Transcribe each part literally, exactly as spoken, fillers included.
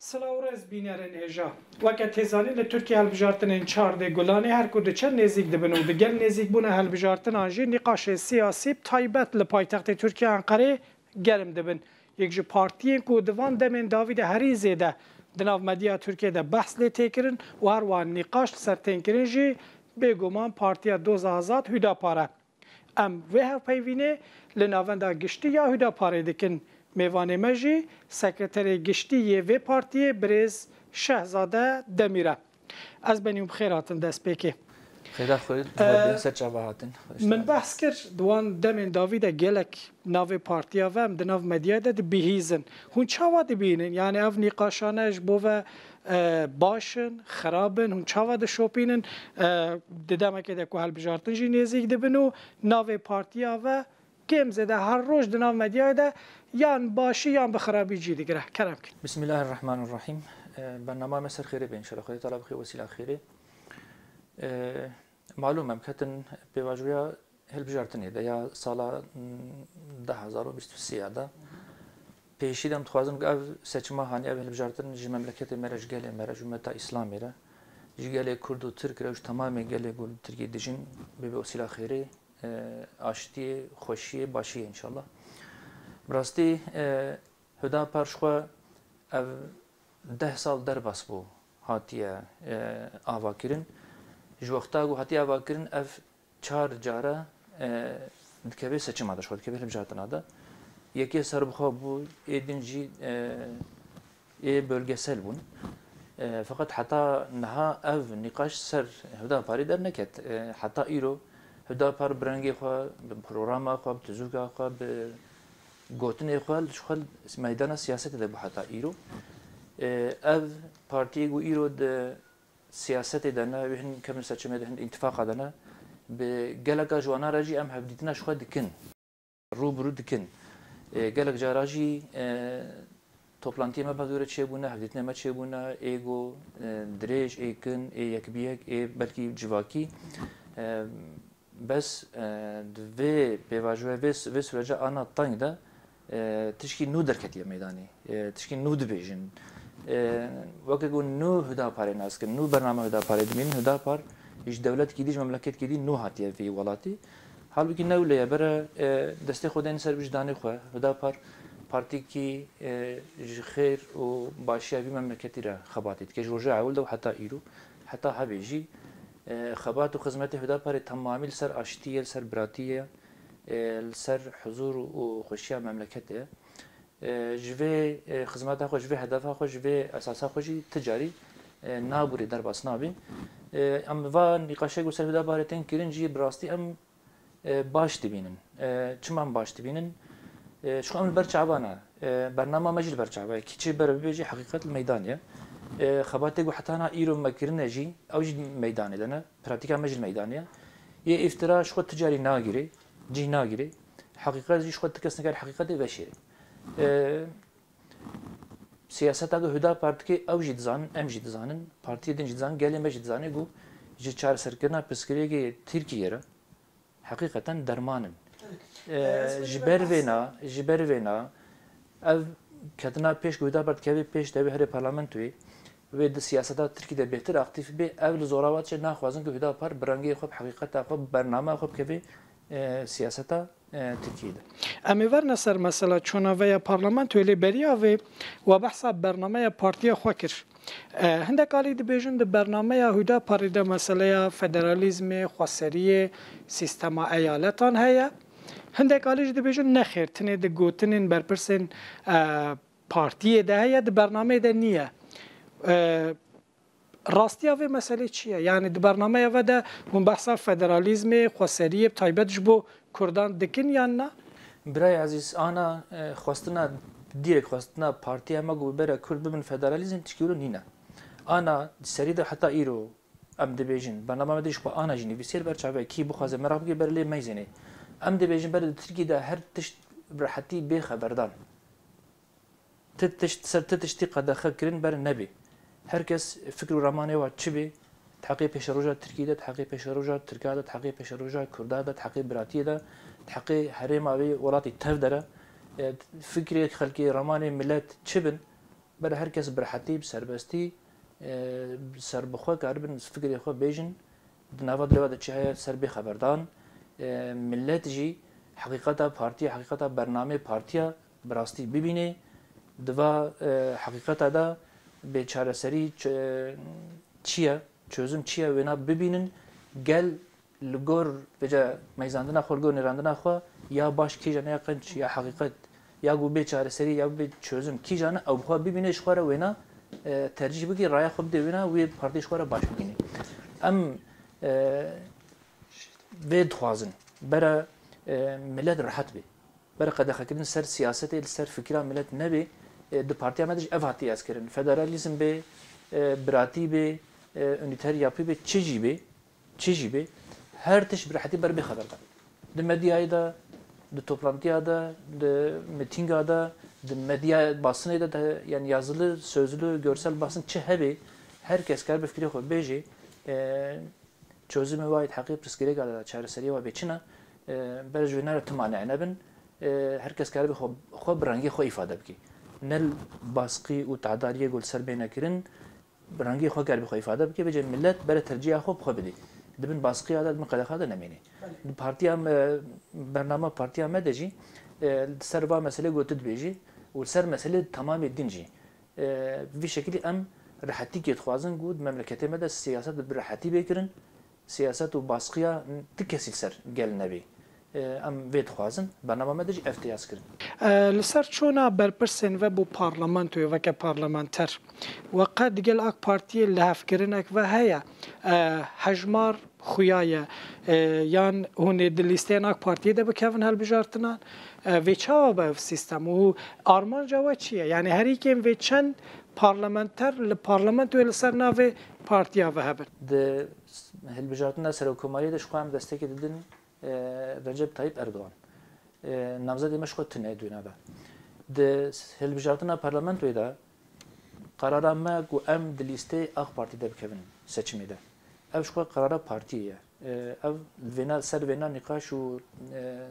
Silav û rêz bînerên hêja. Weke tê zanîn, li Tirkiye hilbijartinên çardê Gulanê her ku diçe nêzîk dibin û di gel nêzîkbûna hilbijartinan jî nîqaşê siyasî bi taybet li paytextê Tirkiye Enqereyê germ dibin. Yek ji partiyên ku di van demên dawî de herî zêde di nav medya Tirkiye de behs lê tê kirin û her wiha nîqaş li ser tên kirin jî bêguman Partiya Doza Azad Hüdapar e. Em vê hevpeyvînê li Navenda Giştî ya Hudaparê dikin. Mêvanê me jî Sekreterê Giştî yê vê partiyê Birêz Şehzade Demîr e. Ez benî û bi xêr hatin destpêkê. Xêra xwe, Ee, ser çava hatin. Min behs kir, di wan demên dawî de gelek navê partiya ve em di nav medyayê de dibihîzin. Hûn çawa dibînin? Yani ev nîqaşane ji bo ve e, baş in, xirab in, hûn çawa dişopînin? E, di demekê de ku hilbijartin jî nêzîk dibin û navê partiya ve kêm zêde her roj di nav medyayê de yan başî yan bi xirabî cî digire. Kerem kin. Bismillahirrahmanirrahim. E, bernama me ser xêrê be, înşallah. Xwedê Teala bixê wesîla xêrê. E, malûm em ketin pêvajoya hilbijartinê de ya sala, mm, du hezar û bîst û sê ya de. Pêşî de em dixwazin ku ev seçima hanî, ev hilbijartin ji memleketê me re, ji gelê me re, ji umeta Îslamê re, ji gelê Kurd û Tirk re û ji temamê gelê ku li Tirkiyê dijîn bibe wesîla xêrê, e, aştiyê, xweşiyê, başiyê înşallah. Bi rastî, e, Hüdapar ji xwe ev deh sal derbas bû, hatiye, e, avakirin. Ji wexta ku hatiye avakirin, ev çar cara, e, dikeve seçima de, ji xwe dikeve hilbijartina de. Yekê serbixwe bû, ê din jî, e, ê bölgesel bûn. E, feqet heta niha ev nîqaş ser Hüdaparê derneket. E, heta îro Hüdapar bi rengê xwe, bi programa xwe, bi tizûka xwe, bi gotinê xwe, ji xwe meydana siyasetê de bû heta îro. E, ev partiyê ku îro di siyasetê de ne, wê hin kevin seçimê de, hin întifaqa de ne, bi geleka ji wana re jî em hevdîtina ji xwe dikin. Rû bi rû dikin. E, gelek cara jî, e, toplantiyê me bi hevdû re çêbûne, hevdîtinê me çêbûne, ê go, e, dirêj, ê kin, ê yek bi yek, ê belkî civakî. E, bes, e, di vê pêvajoya vê, vê süreca ana teng de, e, tişkî nû derketiye meydanê. E, tişkî nû dibêjin. E, weke ku nû Hüdaparê nas kin, nû bernama Hüdaparê dimînin, Hüdapar ji dewletkî dî, ji memleketkî dî nû hatiye vî welatî. Halbûkî ne wile ye, bere, e, destê xwe dên ser bi ji danê xwe. Hüdapar partîkî, e, ji xêr û başiya vî memleketî re xebatê dike. Ji roja ewil de û heta îro, heta hebê jî, e, xebat û xizmetê Hüdaparê temamî li ser aştî ye, li ser biratî ye, e, li ser huzûr û xweşiya memleketê ye. E, ji vê, e, xizmeta xwe, ji vê hedefa xwe, ji vê esasa xwe jî ti carî, e, nabûrê derbas nabî. E, em va nîqaşê ku ser Hüdaparê tên kirin jî bi rastî em, e, baş dibînin. E, çima em baş dibînin? E, çixwe em li ber çava ne. E, bernama me jî li ber çava ye. Kî çi bere bibe jî heqîqet li meydanê ye. E, xebatê ku heta na îro me kirine jî, ew jî meydanê de ne. Pratîka me jî li meydanê ye. Yê îftira ji xwe ti carî nagirê, cih nagirê. Heqîqet jî ji xwe ti kes nikare heqîqetê veşêrê. E, siyaseta ku Hüdapar dike ew jî dizanin, em jî dizanin, partiyê din jî dizanin, gelê me jî dizane ku ji çareserkirina pirsgirêkê Tirkiyê re heqîqeten derman in. Ee, ji ber vêna, ji ber vêna ev ketina pêş ku Hüdapar dikeve pêş de wê herê parlamentoyê, wê di siyaseta Tirkî de bêhtir aktîf bê, ev li zorava diçe, naxwazin ku Hüdapar bi rengê xwe, bi heqîqeta xwe, bi bernama xwe bikeve, e, siyaseta, e, Tirkiyê de. Em ê verine ser mesela çona veya parlamentoyê, lê beriya vê we behsa bernameya partiya xwe kir. E, hindek alî dibêjin di bernameya Hüdaparê de meseleya federalîzmê, xweseriyê, sîstema eyaletan heye. Hindek alî jî dibêjin nexêr, tinê di gotinên berpirsên, e, partiyê de heye, di bernameyê de niye. E, rastiya vê meselê çi ye? Yani di bernameya ve de hûn behsa federalîzmê, xweseriyê, bi taybet ji bo Kurdan dikin yan na? Birayê ezîz, ana, e, xwestina, dirêk xwestina partiya me ku bibere Kurd bibin federalîzm tişkî wilo nîne. Ana serî de heta îro em dibêjin, bernama me de ji xwe ana jî nivîsê li ber çavê kî bixwaze meraq bike ber lê meyzênê. Em dibêjin ber di Tirkî de her tişt bi rehetî bê xeberdan. Ti tişt, ser ti tiştî qedexe kirin ber nebê. Her kes fikr û ramanê wa çi bê, di heqê pêşeroja Tirkî de, di heqê pêşeroja Tirka de, di heqê pêşeroja Kurda de, di heqê biratiyê de, di heqê herêma vê welatî tev de re, e, fikrê xelkê, ramanê milet çi bin, Bere her kes bi rehetî, bi serbestî, e, serbixwe karibin fikrê xwe bêjin. Di nava dilê de çi heye ser bê xeberdan. E, millet jî heqîqeta partiya, heqîqeta bernameyê partiya bi rastî bibîne. Di va, e, heqîqeta de bê çareserî ç-, çi ye, çözüm çi ye, wêna bibînin. Gel li gor vêca meyzandina xwe, li gor nêrandina xwe ya baş kîjan e, ya qenc, ya heqîqet, ya ku bê çareserî, ya bê çözüm kîjan e, ew bi xwe bibîne, ji xwe re wêna, e, tercîh bike, raya xwe bide wêna, wê partî ji xwe re baş bibîne. Em, e, vê dixwazin, bere, e, milet rehet be. Bere qedexekirin ser siyasetê, li ser fikira milet nebe, e, di partiya me de jî ev hatiye hezkirin. Federalîzm be, e, biratî be, e, unîter yapî be, çi jî be, çi jî be, her tişt bi rehetî ber bê xeberdan. Di medyayê de, di toplantiya de, di mitînga de, di medya basinê de, de, yani yazılı, sözlü, görsel basın çi hebe, her kes kar bi fikrê xwe bêjê, e, çözümê wa yê heqî pirsgirêka de, çareseriyê wa bê çi ne, e, ber ji wê nere tu mane nebin, e, her kes kar bi xwe, xwe bi rengê xwe îfade bike. Ne li baskî û tedariyê ku li ser bêne kirin, bi rengê xwe kar bi xwe îfade bike, vêce millet bere tercîha xwe bi xwe bidê. Di bin baskiya de, di bin qedexa de nemênê. Belê. Di partiya me, bernama partiya me de jî, e, li ser va meselê ku tu dibêjî û li ser meselê tamamê din jî, e, vî şekilî em rehetîkê dixwazin ku di memleketê me de siyaset bi rehetî bê kirin. Siyaset û baskiya ti kesî li ser gel nebê. E, em vê dixwazin, bernama me de jî ev tê hezkirin. E, li ser çûna berpirsên ve bo parlamentoyê weke parlamenter, we qet digel AK Partiyê lihevkirinek ve heye? E, hejmar xuya ye, e, yan hûn ê di lîsteyên AK Partiyê de bikevin hilbijartinan? E, vê çawa be ev sîstem û armanca we çi ye? Yani herîkên vê çend parlamenter li parlamentoyê li ser navê partiya ve hebin? Di hilbijartina serokkomariyê de ji xwe em destekê didin, e, Recep Tayyip Erdogan. E, namzedê me ji xwe tune dûna de. Di hilbijartina parlamentoyê de qerara me ku em di lîsteyê AK Partî de bikevin seçimê de. Ev ji xwe qerara partiyê ye. E, ev vêna, ser vêna nîqaş û, e,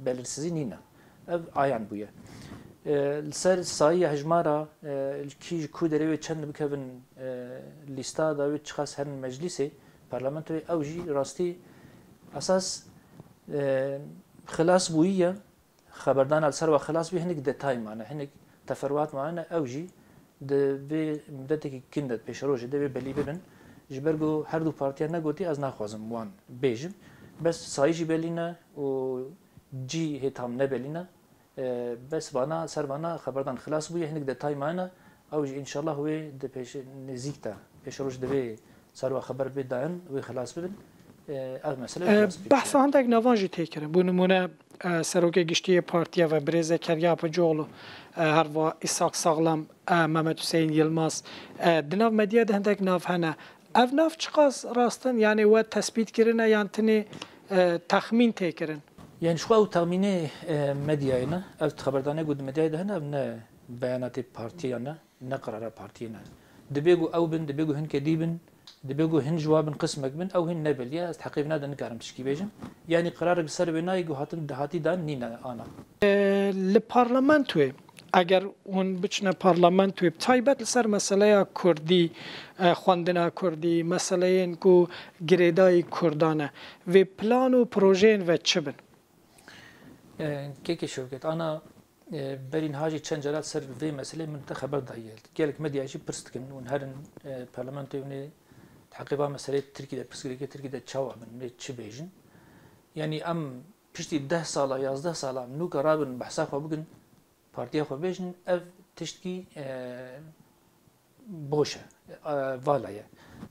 belirsizî nîne. Ev ayan bûye. E, li ser sayiya hejmara, e, kî ji ku derê wê çend bikevin, e, lîsta da wê çiqas herin meclîsê, parlamentoyê, ew jî rastî esas, e, xilas bûyî ye. Xeberdana li ser we xilas bî, hinek detay mane, hinek teferuat mane, ew jî di vê mudetekî kin de, pêşerojê de wê belî bibin. Ji ber ku her du partiya negotî, ez naxwazim wan bêjim. Bes sayî jî belî ne û cî hê tam ne belî ne. E, bes vana, ser vana xeberdan xilas bûye, hinek detay mane. Ew jî înşallah wê di pêş-, nêzîk de, pêşeroj divê ser we xeber bê dayîn, wê xilas bibin. E, ev mesele E, xilas bike. Behsa hindek navan jî tê kirin. Bo nimûne, e, Serokê Giştî yê Partiya ve Birêz Zekeriya Apıcıoğlu, e, herva Îshak Sağlam, e, Mehmet Hüseyin Yilmaz, e, di nav medya de hindek nav hene. Ev nav çiqas rast in? Yani we tespît kirine yan tenê, e, texmîn tê kirin? Yani ji xwe ew texmînê, e, medyayê ne. Ev xeberdanê ku di medyayê de hene, ev ne beyanatê partiya ne. Ne qerara partiyê ne. Dibê ku ew bin, dibê ku hin kedî bin, dibê ku hin ji wa bin qismek bin, ew hin nebeliye, ez heqê vîna de nikarim tişkî bêjim. Yanî qerarek li ser wê nayê ku hatin, hatî dan nîne ana. E, li parlamentoyê, eger hûn biçine parlamentoyê, bi taybet li ser meseleya kurdî, e, xwendina kurdî, meseleyên ku girêdayî kurdan e, vê plan û projeyên ve çi bin? E, Kekê Şewket, ana E, berî niha jî çend cara ser vê meselê min te xeber daye. Gelek medya jî pirs dikin, hûn herin, e, parlamentoyê hûn ê di heqê va meseleyê Tirkî de, pirsgirêkê Tirkî de çawa bin, hûn ê çi bêjin? Yanî em piştî deh sala, yazdeh sala nûka rabin behsa xwe bikin, partiya xwe bêjin, ev tiştkî, e, boş e, e, vala ye.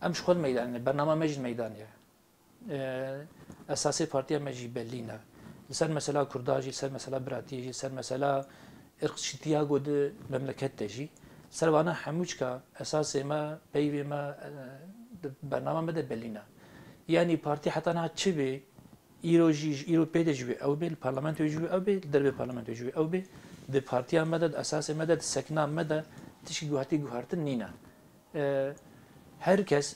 Em ji xwe li meydanê ne, bernama me jî li meydanê ye. E, esasê partiya me jî belî ne. Li ser mesela Kurda jî, li ser mesela biratiyê jî, li ser mesela irqçîtiya ku di memleket de jî, li ser vana hemû çika esasê me, peyvê me, e, di bernama me de belî ne. Yanî partî heta niha çi bê, îro jî, îro pê de jî wê ew bê, li parlamentoyê jî wê ew bê, li dervê parlamentoyê jî wê ew bê, di partiya me de, di esasê me de, di sekna me de tişkî guhatî guhartin nîne. E, her kes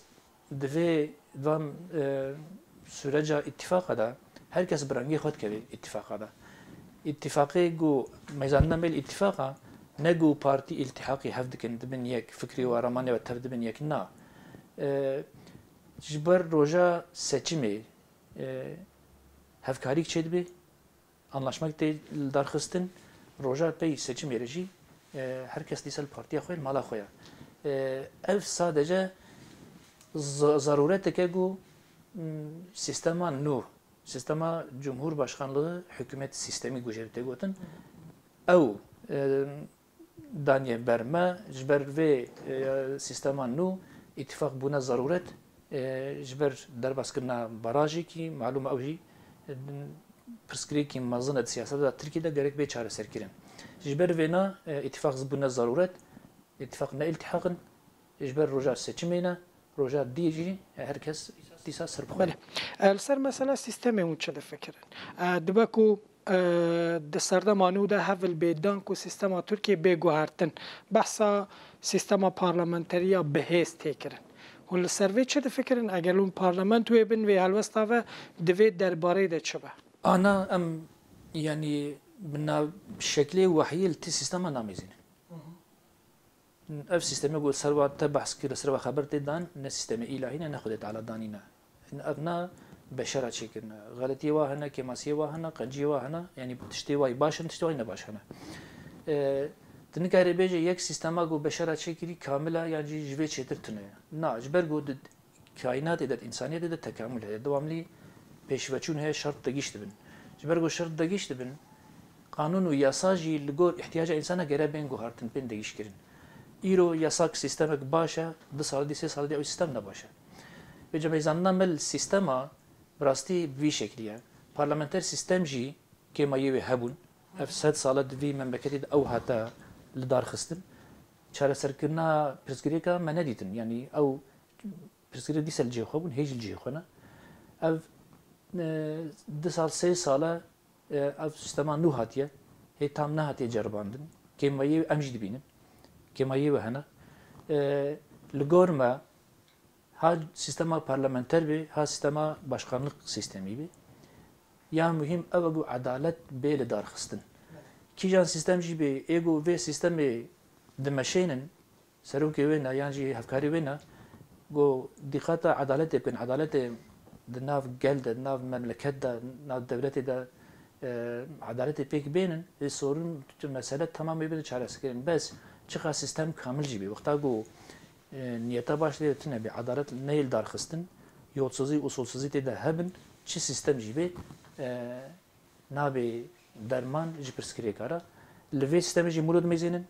di vê, van, e, süreca îtîfaqa de her kes bi rengê xwe dikeve îtîfaqa de. Îtîfaqê ku meyzandina me li îtîfaqa Ne ku partî îltîhaqî hev dikin, dibin yek, fikrê û aramanê we tev dibin yek, na. E, ji ber roja seçimê, e, hevkarîk çêdibe, anlaşmek tê lidarxistin, roja pey seçimê re jî, e, her kes dîsa li partiya xwe, li mala xwe ye. E, ev sadece z-, zarureteke ku, m, sîstema nû, sîstema cumhurbaşkanlığı hükümet sistemi ku jê tê gotin, ew, e, daniye ber me, ji ber vê, e, sîstema nû îtîfaq bûne zaruret, e, ji ber derbaskirina barajekî, malûm e ew jî, e, pirsgirêkî mezin e di siyaseta Tirkiyê de gerek bê çareserkirin. Ji ber vêna, e, îtîfaq bûne zaruret, îtîfaq ne îltîhaq in, ji ber roja seçimê ne, roja dî jî, e, her kes dîsa ser bi xwe. Belê. E, li ser mesela sîstemê hûn çi difikirin? E, dibe ku, e, di serdema nû de hev li bê dan ku sîstema Tirkiyê bê guhertin. Behsa sîstema parlamenteriya bihêz tê kirin. Hûn li ser vê çi difikirin? Eger hûn parlament wê bin vê helwesta ve, divê derbarê de çi be? Ana em, yanî, bi nav şeklê wehiyê li ti sîstema namêzînin. Ev sîstemê ku ser wa te behs kir, ser wa xeber tê dan, ne sîstemê îlahî ne, ne Xwedê Teala danî ne. Ev na beşera çêkirine. Xeletiyê wa hene, kêmasiyê wa hene, qenciyê wa hene, yanî tiştê wa yî baş in, tiştê wa yî ne baş hene. E, tu nikarî bêje yek sîstema ku beşera çêkirî kamil e, yan jî ji vê çêtir tune ye. Na, ji ber ku di kaînatê de, di însaniyetê de tekamul heye. Dewamlî pêşveçûn heye, şert degîş dibin. Ji ber ku şert degîş dibin, qanûn û yasa jî li gor îhtiyaca însana gere bên guhartin, bên degîşkirin. Îro yasak sîstemek baş e, du sal dî, sê sal dî ew sîstem ne baş e. Vê cemeyzanina me li sîstema bi rastî bi vî şeklî ye. Parlamenter sîstem jî kêmayê wê hebûn. Ev sed sal e di vî memleketê de ew hate lidarxistin. Çareserkirina pirsgirêka me nedîtin. Yanî ew pirsgirêk dîsa li cihê xwe bûn, hê jî li cihê xwe ne. Ev, e, du sal, sê sal e, e, ev sîstema nû hatiye, hê tam nehatiye ceribandin. Kêmayê em jî dibînin. Kêmayê we hene. E, li gor me ha sîstema parlamenter be, ha sîstema başkanlık sîstemî be. Ya muhîm ew e ku edalet bê lidarxistin. Kîjan sîstem jî bê, ê ku vê sîstemê dimeşênin, serokê wê ne yan jî hevkarê wê ne, ku dîqata edaletê bikin, edaletê di nav gel de, di nav memleket de, nav dewletê de, e, edaletê pêk bênin, ê sorun, tu mesele tamamê bê çareserkirin. Bes çiqa sîstem kamil jî bê. Wexta ku, e, niyeta baş lê tune bê, edalet neyê lidarxistin, yolsuzî, usulsuzî tê de hebin, çi sîstem jî bê, e, nabê derman ji pirsgirêka re. Li vê sîstemê jî mûro dimêzênin,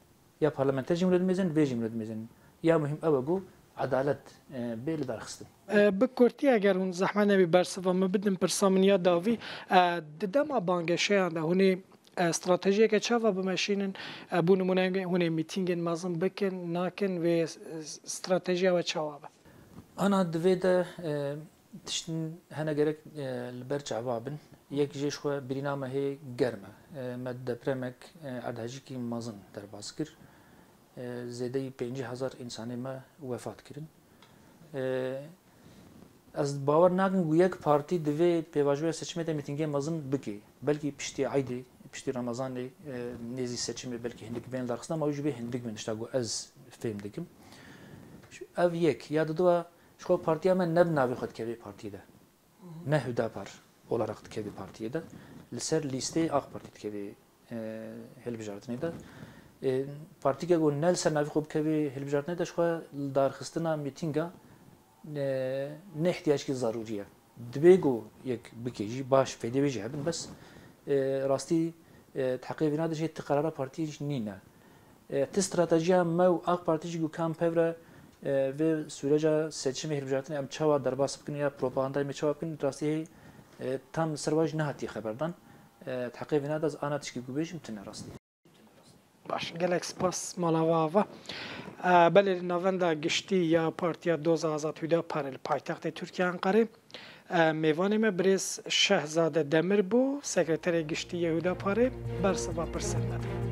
ya parlamenter jî mûro dimêzênin, vê jî mûro dimêzênin. Ya muhîm ew e ku edalet, e, bê lidarxistin. E, bi kurtî eger hûn zehmet nebî bersiva min bidin pirsa min ya dawî, e, di dema bangeşeyan de hûn ê, e, stratejiyeke çawa bimeşînin? E, bo nimûne hûn ê mîtîngên mezin bikin, nakin, vê, e, stratejiya we çawa be? Ana di vê de, e, tiştin hene gerek, e, li ber çava bin. Yek jê ji xwe birîna me hê germ e. E, me depremek, e, erdhejîkî mezin derbas kir. E, zêdeyî pêncî hezar însanê me wefat kirin. E, ez bawer nakim ku yek partî divê pêvajoya seçimê de mîtîngê mezin bike. Belkî piştî eydê, piştî Remezanê, e, nêzî seçimê belkî hindik bên darxistin, ama ew jî bê hindik bin tişta ku ez fêm dikim. Ev yek. Ya diduwa, ji xwe partiya me ne bi navê xwe dikeve partiyê de. Ne Hüdapar olarak dikeve partiyê de. Li ser lîsteyê AK Partî dikeve, e, hilbijartinê de. E, partîke ku ne li ser navê xwe bikeve hilbijartinê de, ji xwe li darxistina mîtînga, e, ne ihtiyacekî zarûrî ye. Dibê ku yek bike jî baş, fêdê wê jî hebin, bes, e, rastî, e, di heqê vîna de jî ti qerara partiyê jî nîne. E, ti stratejiya me û AK Partî jî ku kam pevre, e, vê sûreca seçimê hilbijartinê em çawa derbas bikin ya propagandayê me çawa bikin, rastî hê, e, tam li ser wa jî nehatiye xeberdan. E, di heqê vîna de ez ana tişkî ku bêjim tune rastî. Baş, gelek spas mala we ava. E, belê li navenda giştî ya Partiya Doza Azad Hüdaparê li paytextê Tirkiye Enqerê, e, mêvanê me birêz Şehzade Demir bû, sekreterê giştî yê Hüdaparê, bersiva pirsên me dikin.